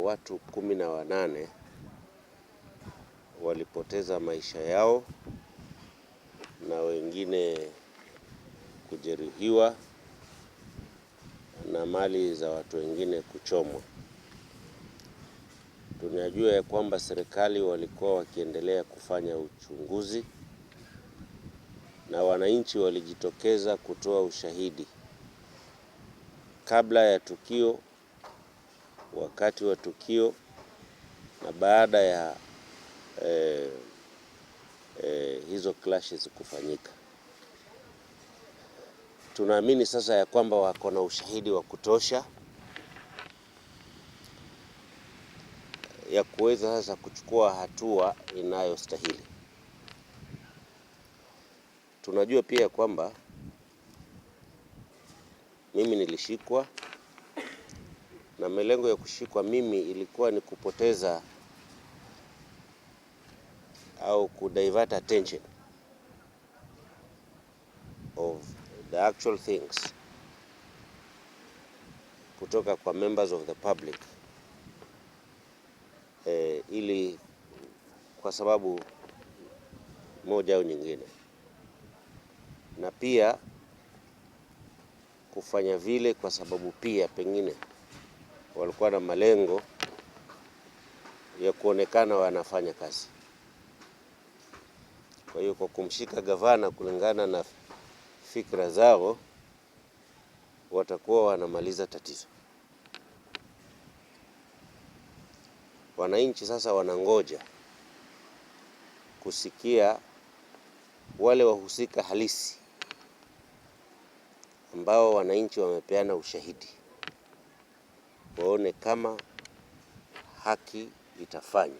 Watu 18 walipoteza maisha yao na wengine kujeruhiwa na mali za watu wengine kuchomwa. Tunajua ya kwamba serikali walikuwa wakiendelea kufanya uchunguzi na wananchi walijitokeza kutoa ushahidi kabla ya tukio, wakati wa tukio na baada ya hizo clashes kufanyika. Tunaamini sasa ya kwamba wako na ushahidi wa kutosha ya kuweza sasa kuchukua hatua inayostahili. Tunajua pia kwamba mimi nilishikwa na malengo ya kushikwa mimi ilikuwa ni kupoteza au kudivert attention of the actual things kutoka kwa members of the public, ili kwa sababu moja au nyingine, na pia kufanya vile kwa sababu pia pengine walikuwa na malengo ya kuonekana wanafanya kazi. Kwa hiyo kwa kumshika gavana kulingana na fikra zao, watakuwa wanamaliza tatizo. Wananchi sasa wanangoja kusikia wale wahusika halisi ambao wananchi wamepeana ushahidi, waone kama haki itafanywa.